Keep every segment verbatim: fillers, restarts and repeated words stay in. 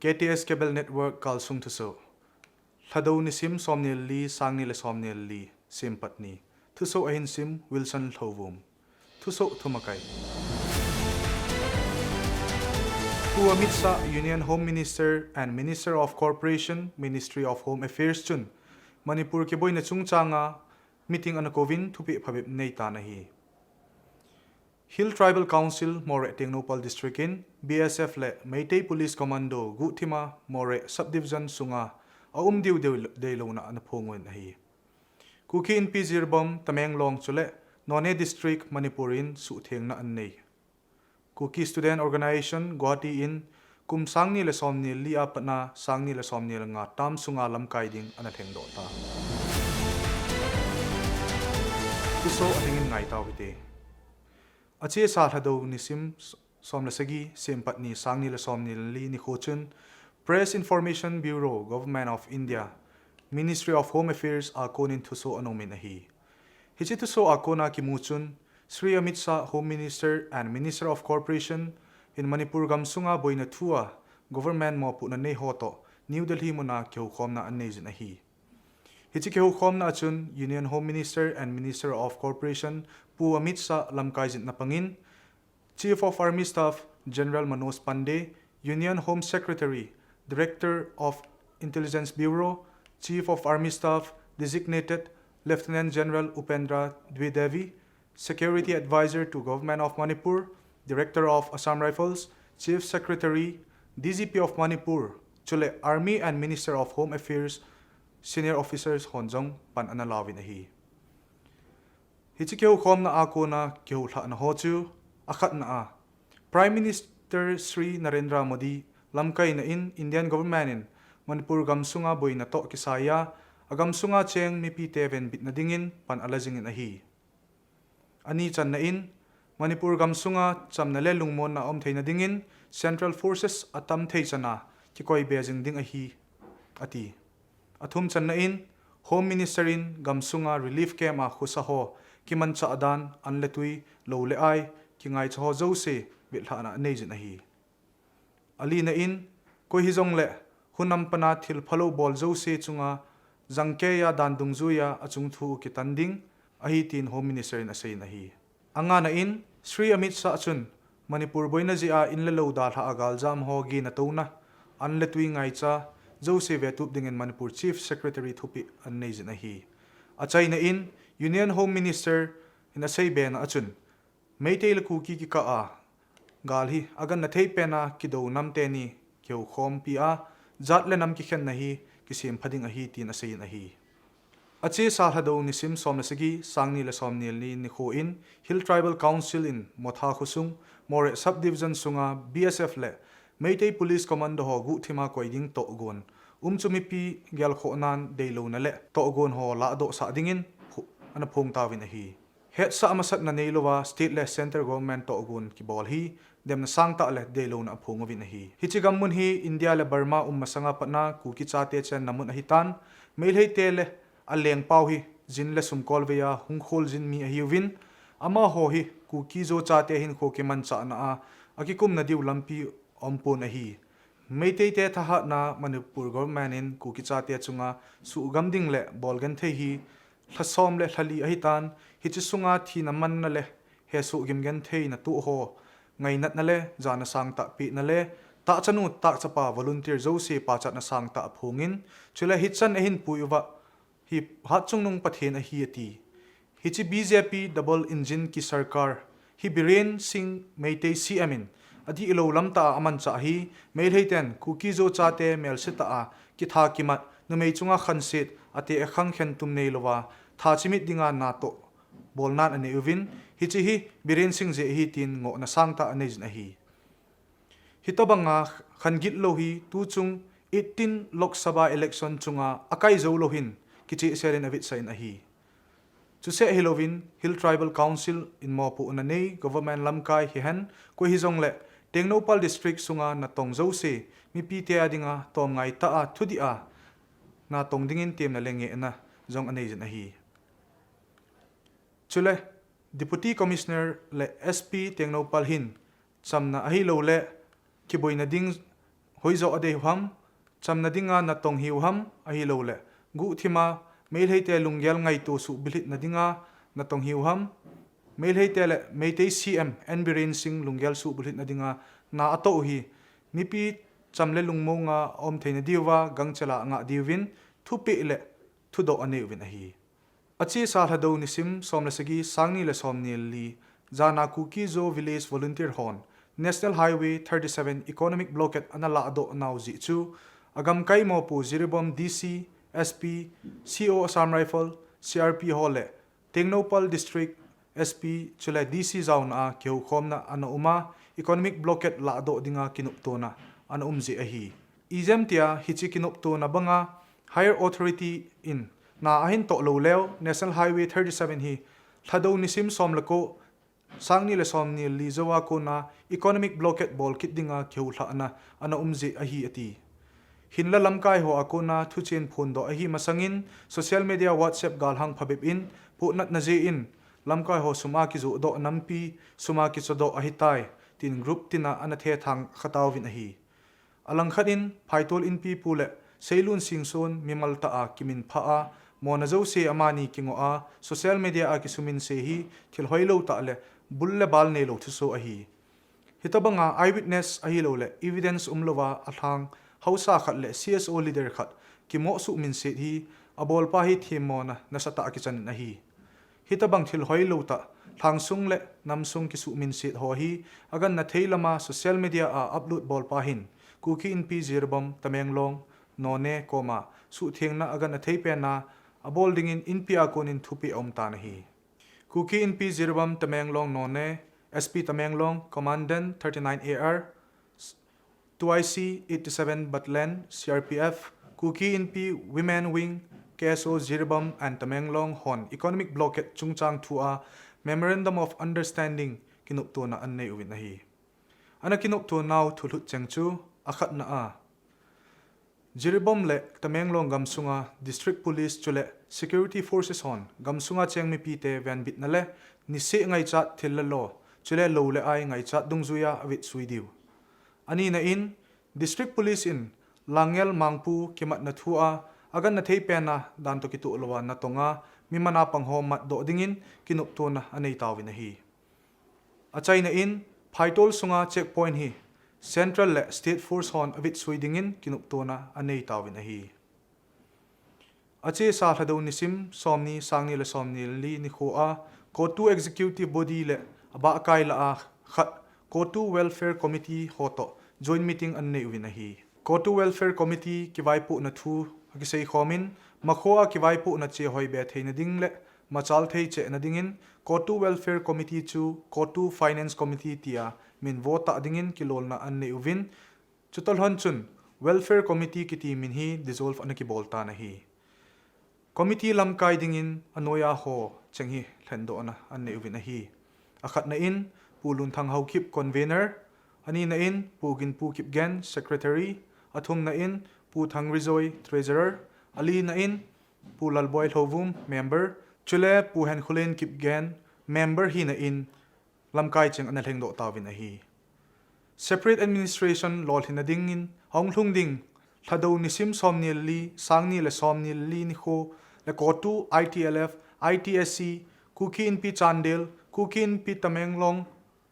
K T S Cable Network kalsung thusoh. Lhadou nisim somni le li, sangni le somni le li, Sempatni. Thusoh ahin sim Wilson Lhouvum. Thusoh thumakai. Pu Amit Shah, Union Home Minister and Minister of Corporation, Ministry of Home Affairs chun Manipur kiboina chungchanga meeting ana kouvin thupeh phabep neitan ahi. Hill Tribal Council, Moreh Tengnoupal District in B S F le Meitei Police Commando guhthima Moreh Subdivision sunga aum diu dei, deilouna ana phonguvin ahi. Kuki Inpi Jiribam, Tamenglong chule Noney District, Manipur in suhthengna anei. Kuki Student Organisation, Guwahati in kum sangni le somni le li apatna sangni le somni le nga term sunga lamkai ding ana lhengdoh ta. Thusoh ahingin ngaitau hite. Achesa Lhadou nisim s-, som le sagi, Sempatni, sangni le somni le li nikho chun Press Information Bureau, Government of India, Ministry of Home Affairs a konin thusoh ana umin ahi. Hiche thusoh a kona kimu chun Shri Amit Shah, Home Minister and Minister of Corporation in Manipur gamsunga boina thua government mopohna neiho toh New Delhi muna kihoukhomna aneijin ahi. Hiche kihoukhomna a chun Union Home Minister and Minister of Corporation Pu Amit Shah lamkai jitna pangin Chief of Army Staff General Manoj Pandey, Union Home Secretary, Director of Intelligence Bureau, Chief of Army Staff Designated Lieutenant General Upendra Dwivedi, Security Advisor to Government of Manipur, Director of Assam Rifles, Chief Secretary, D G P of Manipur, chule Army and Minister of Home Affairs senior officers hon jong pan ana lauvin ahi. Hiche kihoukhomna a kona kihoulhahna ho chu, akhatna a, Prime Minister Shri Narendra Modi lamkaina in Indian Government in Manipur gamsunga boina toh kisaiya, agamsunga cheng mipite venbitna dingin pan ala jingin ahi. Ani channa in, Manipur gamsunga chamna le lungmonna aum theina dingin Central Forces atam thei chana kikoibe jing ding ahi, ati. Athum channa in, Home Minister in gamsunga relief camp a khosa ho kimanchah dan, an le twi, lou le ai, kingaicha ho jouse vetlhahna aneijin ahi. Alina in, koi hijongle, hunam pana thil phalou bol jouse chunga jangkeiya dan dungjuiya achung thu kitan ding ahi tin Home Minister in aseiyin ahi. Angana in, Shri Amit Shah chun Manipur boina jeh a in le lou dalhah a galjam ho gina touna, an le twi ngaicha jouse vetup dingin Manipur Chief Secretary thupeh aneijin ahi. Achaina in, Union Home Minister in aseibena a chun, Meitei le Kuki kikah a gal hi aganna thei pena kidou nam teni kihoukhompi a, jat le nam kikhenna hi kisempha ding ahi tin aseiyin ahi. Achesa Lhadou nisim som le sagi, sangni le somni le ni nikho in Hill Tribal Council in Motha khosung, Moreh Subdivision sunga B S F le Meitei Police Commando ho guhthima koi ding tohgon, umchu mipi gelkhohnan deilouna le tohgon ho lahdohsah dingin pho-, ana phong tauvin ahi. Hetsah masatna neilouva State le Centre Government tohgon kibol hi demna sangtah le deilouna aphong uvin ahi. Hiche gammun hi India le Burma um masanga patna Kuki chate chenna mun ahitan, Meiteite le alengpau hi jin le sumkolveiya hung kholjin mi ahiuvin, amaho hi Kuki-Zo chate hinkho kimanchahna a akikumna diu lampi aumpon ahi. Meiteite thahatna Manipur Government in Kuki chate chunga suhgam ding le bol genthei hi lha som le lha li ahitan, hiche sunga thina manna le hesoh gim gentheina toh ho ngainatna le jana sangtah pehna le tahchanu tahchapa volunteer jouse pachatna sangtah aphongin, chule hichan ahin pui uva hi hatchungnung Pathen ahi ati. Hiche B J P double engine ki sarkar hi Biren Singh Meitei C M in adihlou lamtah a amanchah hi Meiteiten Kuki-Zo chate melsetah a kitha kimat, numei chunga khanset, ateh akhang khentum neilouva tha chimit dinga natoh bolnan anei uvin, hiche hi Biren Singh jeh ahi tin ngohna sangtah aneijin ahi. Hitobanga khan gitlou hi tuchung eighteen Lok Sabha election chunga akai joulou hin kichehsel in avetsah in ahi. Chuseh hilouvin Hill Tribal Council in mopohna nei government lamkai hihen, koi hijongle Tengnoupal District sunga natong jouse mipite a dinga tomngai tah a thudih a natong dingin temna le ngehna jong aneijin ahi. Chule Deputy Commissioner le S P Tengnoupal hin chamna ahilouleh kiboina ding hoijo adei u ham, chamna dinga natong hiu ham, ahilouleh guhthima Meiteite lunggel ngaito suhbilhitna dinga natong hiu ham, Meiteite le Meitei C M N Biren Singh lunggel suhbilhitna dinga na atoh u hi mipi cham le lungmonga aum theina diuva gangchela angah diuvin thupeh le thudoh anei uvin ahi. Achesa Lhadou nisim som le sagi, sang ni le som ni le li, jana Kuki-Zo Village Volunteer hon National Highway thirty-seven economic blockade ana lahdoh nau jeh chu, agamkai mopo Jiribam D C, S P, C O Assam Rifle, C R P ho le Tengnoupal District S P chule D C jaona a kihoukhomna ana um a, economic blockade lahdoh dinga kinoptona ana um jeh ahi. Ijemtia hiche kinoptona banga higher authority in na ahin toh lou leu, National Highway thirty-seven hi Lhadou nisim som le ko, sang ni le som ni le li jouva kona economic blockade bol kit dinga kihoulhahna ana um jeh ahi ati. Hinla lamkai ho a kona thuchen phondoh ahi masangin social media, WhatsApp galhang phabep in pohnatna jeh in lamkai ho sum a kijohdoh nampi sum a kichodoh ahitai, tin group tina ana thethang khatauvin ahi. Alangkhat in Phaitol Inpi pu le Seilun Singson mimal tah a kiminphah a mona jouse amani kingoh a social media a kisuminse hi thil hoilou tah le bul le bal neilou thuso ahi. Hitobanga eyewitness ahilouleh evidence umlouva alhang haosa khat le C S O leader khat kimoh suhminset hi abolpa hi themmona nasatah a kichanin ahi. Hitobang thil hoilou tah, lhangsung le namsung kisuhminset ho hi agangthei lama social media a upload bolpa hin Kuki Inpi Jiribam, Tamenglong, Noney koma suhthengna agangthei pena abol dingin Inpi a konin thupeh aumtan ahi. Kuki Inpi Jiribam, Tamenglong, Noney, S P Tamenglong, Commandant thirty-nine A R, two I C eighty-seven Battalion, C R P F, Kuki Inpi Women Wing, K S O Jiribam and Tamenglong hon economic blockade chungchang thua Memorandum of Understanding kinoptona anei uvin ahi. Ana kinoptonau thulhut cheng chu, akhatna a, Jiribam le Tamenglong gamsunga District Police chule Security Forces hon gamsunga cheng mipite venbitna le niseh ngaichat thil le lo, chule lou le ai ngaichat dungjuia avetsui diu. Anina in, District Police in Langel Mangpu kimatna thua agangthei pena dan toh kitoh louva natonga mi mana pangho matdoh dingin kinoptona anei tauvin ahi. Achaina in, Phaitol sunga checkpoint hi Central le State Force hon avetsui dingin kinoptona anei tauvin ahi. Achesa Lhadou nisim somni, sangni le somni le li nikhoa CoTU Executive Body le abahkai lah a khat CoTU Welfare Committee ho toh joint meeting anei uvin ahi. CoTU Welfare Committee kivaipohna thu akiseikhom in, makhoa kivaipohna chehoi be theina ding le machal thei chehna dingin CoTU Welfare Committee chu CoTU Finance Committee tia minvo tah dingin kilolna anei uvin, chutoh lhon chun Welfare Committee kiti min hi dissolve ana kiboltan ahi. Committee lamkai dingin anoiya ho cheng hi lhendohna anei uvin ahi. Akhatna in Pu Lunthang Haokip, Convener, anina in Pu Ginpu Kipgen, Secretary, athumna in Pu Thangrijoi, Treasurer, alina in Pu Lalboi Lhouvum, Member, chule Pu Henkholen Kipgen, Member hina in lamkai cheng ana lhengdoh tauvin ahi. Separate Administration lolhinna dingin ahung lhung ding Lhadou nisim somni le li, sangni le somni le li nikho le CoTU, I T L F, I T S C, Kuki Inpi Chandel, Kuki Inpi Tamenglong,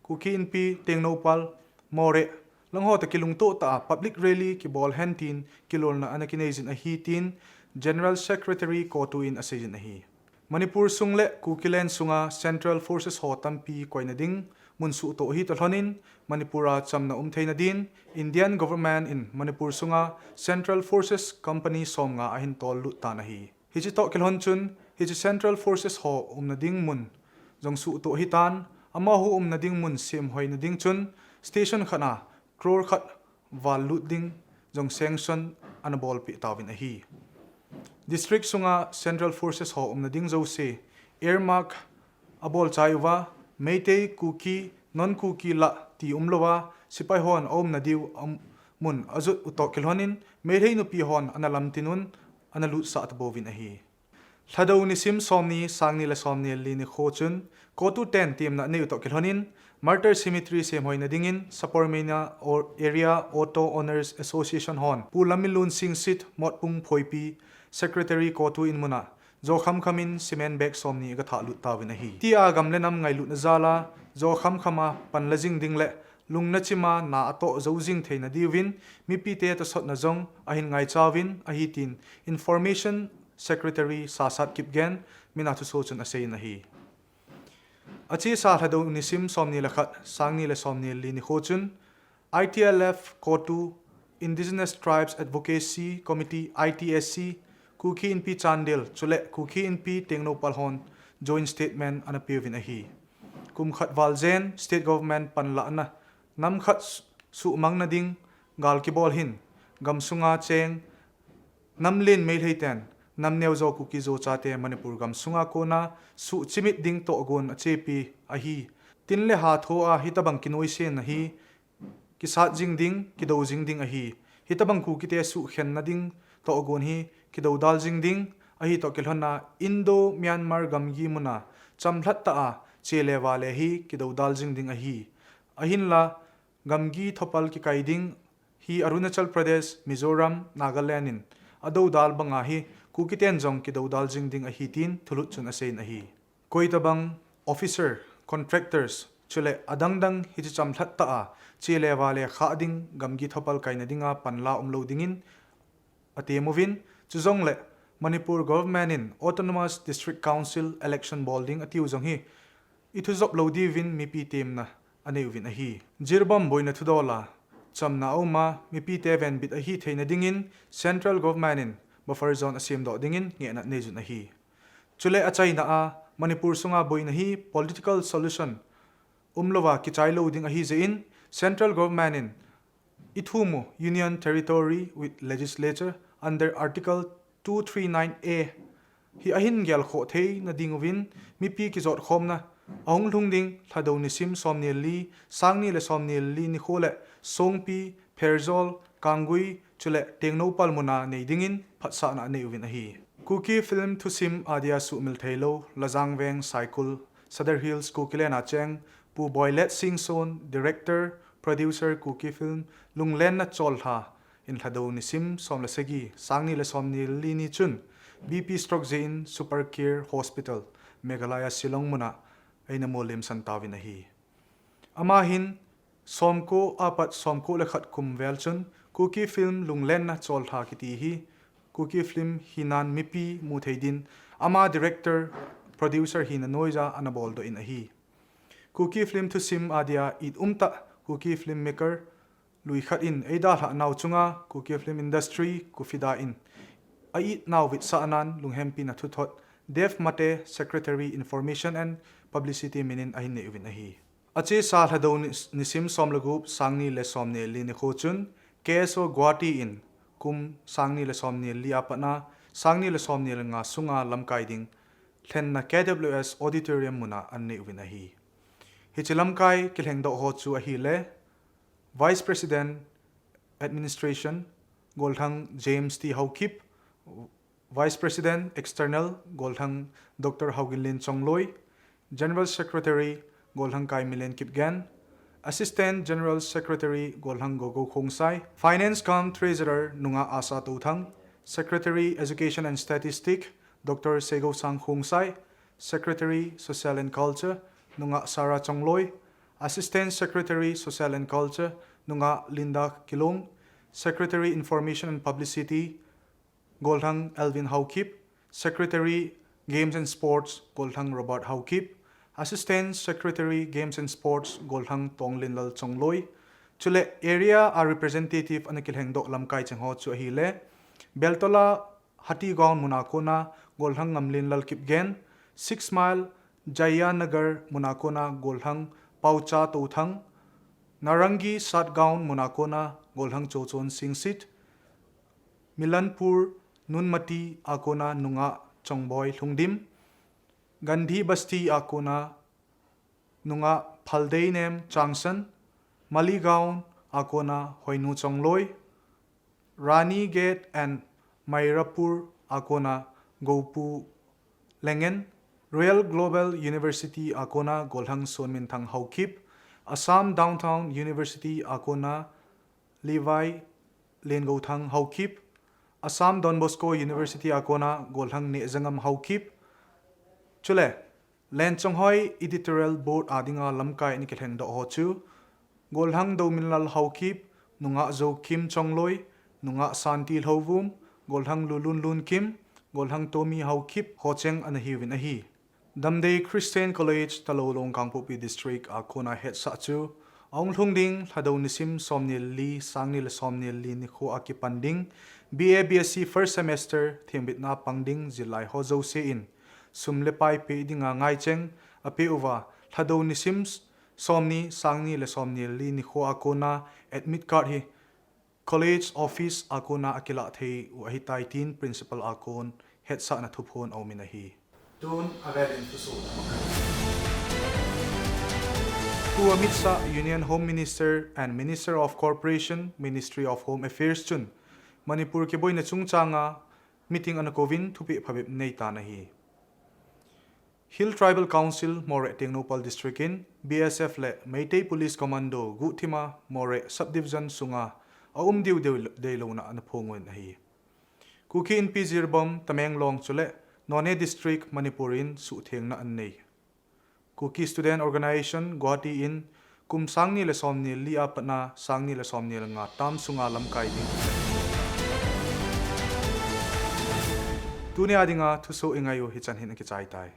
Kuki Inpi Tengnoupal, Moreh, langho toh kilungtoh tah a public rally kibol hen tin kilolna ana kineijin ahi tin General Secretary CoTU in aseijin ahi. Manipur sung le Kukiland sunga Central Forces ho tampi koina ding mun suhtoh hitoh lhonin Manipur a chamna um theina din Indian Government in Manipur sunga Central Forces Company somnga ahin tollut tan ahi. Hiche toh kilhon chun hiche Central Forces ho umna ding mun jong suhtoh hitan, amaho umna ding mun semhoina ding chun station khat a crore khat val lut ding jong sanction ana bolpeh tauvin ahi. District sunga Central Forces ho umna ding jouse earmark abolchai uva, Meitei, Kuki, non-Kuki lah ti umlouva, sepai hon aumna diu mun ajot u toh kilhonin, Meitei nupi hon ana lamtin un, ana lutsah tapouvin ahi. Lhadou nisim somni, sangni le somni le li nikho chun, COTU ten temna aneiu toh kilhonin, Martyr Cemetery semhoina dingin, Sapormeina Area Auto Owners Association hon, Pu Lamminlun Singsit, Motpung Phoipi, Secretary COTU in muna, jo khamkhamin cement bag somni agathahlut tauvin ahi. Tia gam le nam ngailutna jala, jo khamkhama panla jing ding le, lungna chima na atoh jou jing theina diuvin, mipite tosotna jong ahin ngaichauvin ahi tin, Information Secretary Sasat Kipgen mina thuso chun aseiyin ahi. Achesa Lhadou nisim somni le khat, sangni le somni le li nikho chun, ITLF COTU, Indigenous Tribes Advocacy Committee, ITSC, Kuki Inpi Chandel, chule Kuki Inpi Tengnoupal hon joint statement ana peuvin ahi. Kum khat val jen, state government panlahna, nam khat suhmangna ding gal kibol hin, gamsunga cheng, namlen Meitei ten, namneo jo Kuki jo chate Manipur gamsunga kona suhchimit ding tohgon achepi ahi. Tin le ha thoa hitobang kinoisenna hi, kisat jing ding, kidou jing ding ahi. Hitobang Kukite suhkhenna ding tohgon hi, kidoudal jing ding ahi toh kilhona Indo-Myanmar gamgi muna chamlhat tah a che le vale hi, kidoudal jing ding ahi. Ahinla, gamgi thopal kikai ding hi Arunachal Pradesh, Mizoram, Nagaland in adoudal banga hi, Kukiten jong kidoudal jing ding ahi tin thulut chun aseiyin ahi. Koitobang officer, contractors, chule adangdang hiche chamlhat tah a che le vale khah ding gamgi thopal kaina dinga panla umlou dingin atemuvin, chujongle Manipur government in Autonomous District Council election bol ding atiu jong hi, ithujop lou diuvin mipi temna aneiyuvin ahi. Jiribam boina thudola chamna auma mipite venbit ahi theina dingin central government in buffer zone asemdoh dingin ngehna aneiyun ahi. Chule achaina a Manipur sunga boina hi political solution umlouva kichai lou ding ahijeh in central government in ithumu Union Territory with Legislature under Article two three nine A hi ahin gelkhoh theina dinguvin mipi kijotkhomna ahung lhung ding Lhadou nisim somni le li, sangni le somni le li nikho le Songpi, Pherzawl, Kanggui, chule Tengnoupal muna nei dingin phatsahna aneiyuvin ahi. Kuki film thusim adia suhmil theilou, Lajang Veng Saikul, Sadar Hills, Kukiland a cheng, Pu Boilet Singson, Director, Producer, Kuki Film, Lunglenna Chollha in Lhadou nisim som le sagi, sangni le somni le li ni chun, B P stroke jeh in Super Care Hospital, Meghalaya Shillong muna eina molem san tauvin ahi. Ama hin somko apat somko le khat kum vel chun Kuki Film Lunglenna Chollha kiti hi Kuki Film hinan mipi mu thei din ama director, producer hina noiya ana boldoh in ahi. Kuki Film thusim adia it umtah Kuki Film maker lui khat in eidalhah nau chunga Kuki Film Industry, KUFIDA in a-it nau vetsahnan lunghempina thuthot Dave Mate, Secretary Information and Publicity minin ahin neiuvin ahi. Achesa Lhadou ni-, nisim som le gup, sangni le somni le li nikho chun K S O Guwahati in kum sangni le somni le li apatna sangni le somni le nga sunga lamkai ding lhenna K W S Auditorium muna aneiuvin ahi. Hiche lamkai kilhengdoh ho chu ahile, Vice President, Administration, Gollhang James T Haokip, Vice President, External, Gollhang Doctor Haoginlen Chongloi, General Secretary, Gollhang Kaimilen Kipgen, Assistant General Secretary, Gollhang Gogo Khongsai, Finance cum Treasurer, Nungah Asa Touthang, Secretary, Education and Statistic, Doctor Seigousang Khongsai, Secretary, Social and Culture, Nungah Sarah Chongloi, Assistant Secretary, Social and Culture, Nungah Linda Kilong, Secretary, Information and Publicity, Gollhang Alvin Haokip, Secretary, Games and Sports, Gollhang Robert Haokip, Assistant Secretary, Games and Sports, Gollhang Tonglinlal Chongloi. Chule area a representative ana kilhengdoh lamkai cheng ho chu ahile, Beltola Hatigaon muna kona Gollhang Ngamlinlal Kipgen, Six Mile Jayanagar muna kona Gollhang Paocha Touthang, Narangi Satgaon muna kona Gollhang Chochon Singsit, Milanpur Nunmati a kona Nungah Chongboi Lhungdim, Gandhi Basti a kona Nungah Phaldeinem Changsan, Maligaon a kona Hoinu Chongloi, Rani Gate and Mairapur a kona Gopu Lengen, Royal Global University a kona Golhang Sonminthang Haokip, Assam Downtown University a kona Levi Lengouthang Haokip, Assam Don Bosco University a kona Golhang Nehzangam Haokip, chule, Lenchonghoi Editorial Board a dinga lamkai ana kilhengdoh ho chu, Golhang Dominlal Haokip, Nungah Zokim Chongloi, Nungah Santi Lhouvum, Golhang Lulun Lunkim, Golhang Tomi Haokip, Hocheng ana hiuvin ahi. Damdei Christian College, Talou Long Kangpokpi District a kona hetsah chu, ahung lhung ding Lhadou nisim somni le li, sangni le somni le li nikho a kipan ding, B A B S C first semester thembitna pang ding zillai ho jouse in, sum le pai peh dinga ngaicheng apeh uva, Lhadou nisim somni, sangni le somni le li nikho a kona admit card hi college office a kona akilah thei u ahitai tin principal a kon hetsahna thuphon aumin ahi. Tun avel in thusoh. Pu Amit Shah, Union Home Minister and Minister of Corporation, Ministry of Home Affairs chun Manipur kiboina chungchanga meeting ana kouvin thupeh phabep neitan ahi. Hill Tribal Council, Moreh Tengnoupal District in B S F le Meitei Police Commando guhthima Moreh Subdivision sunga aum diu deilouna ana phonguvin ahi. Kuki Inpi Jiribam, Tamenglong chule Noney District, Manipur in suhthengna anei. Kuki Student Organisation, Guwahati in kum sangni le somni le li a patna sangni le somni le nga tam sunga lamkai ding. Tunia dinga thusoh ingai u hichan hin akichaitai.